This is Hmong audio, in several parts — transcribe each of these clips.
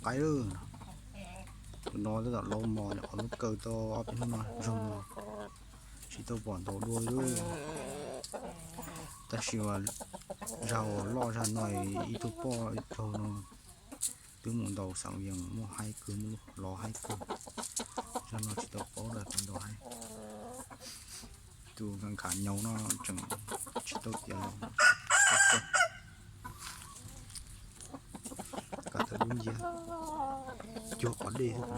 Qaib lawm. Tus no tab tom laub mos, ob lub kaw tau ob peb hnub no zoo, tsis tau pom ntaus dua li. Tab sis zag uas loj zag no, ib tug poj ib tug no twb mus ntaus xav yees muaj haib kawg, muaj lub lov haib kawg. Zag no tsis tau paub lawm, ntaus haib. Tus nkaus nkaus nyaum no tseem tsis tau tiav los. Kav tawm dub nciab, cuag qhov dej xwb.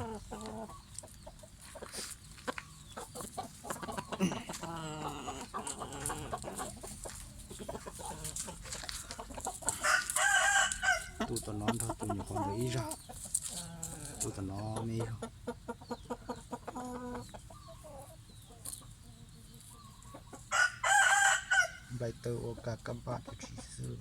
Tus tom no nrog tus nyuam qhuav ntawd ib zag, tus tom no me ib zag. Nplaim taw ua kab kab npaj tau tsis xwb.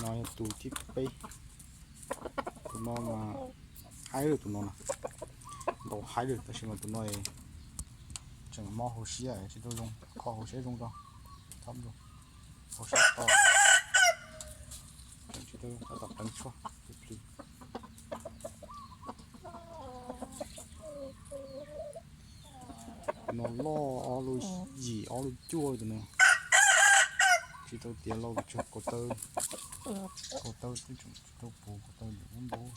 No yog tus thib peb. Tus no mas haib lawm, tus no na, ntaus haib lawm, tab sis mas tus no tseem mob hauv siab, tsis tau zoo, kho hauv siab zoo rau, thab zoo, hauv siab to, tseem tsis tau, tab tom qeeb tshuaj plig plig. Tus no loj, ob lub yim ob lub cuaj tus no. Tsis tau tiav los tsuag kaus taw, kaus taw twb tseem tsis tau puv, kaus taw ntawm lub npau.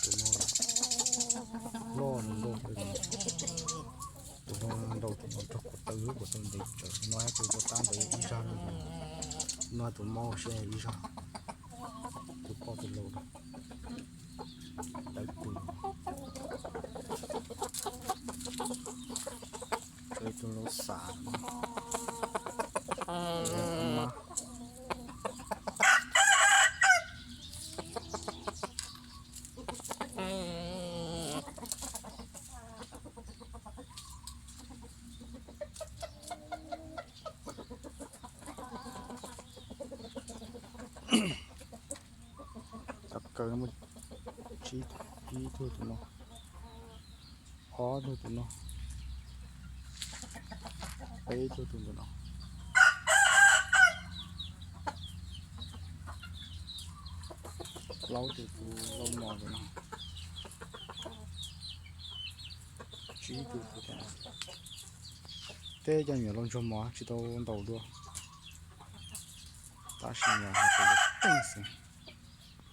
Tus no loj no ntau, tus no ntau, tus no raug kaus taw, kaus taw ntev tsawv, tus no tus ua tab ntawd ib zag, no tus mob hauv siab ib zag, tus poj tus laus. Dawb kawg. Tus laus xav. Tab kaw muaj tsib, ib tug tus no, ob tug tus no, peb tug tus ntawm no, plaub tus tus laus mos ntawm no, tsib tus tus ntawm no. Tej cov nyuam laus ntsuag mos tsis tau ntaus dua, tab sis mas hais tias yuav teej xwb.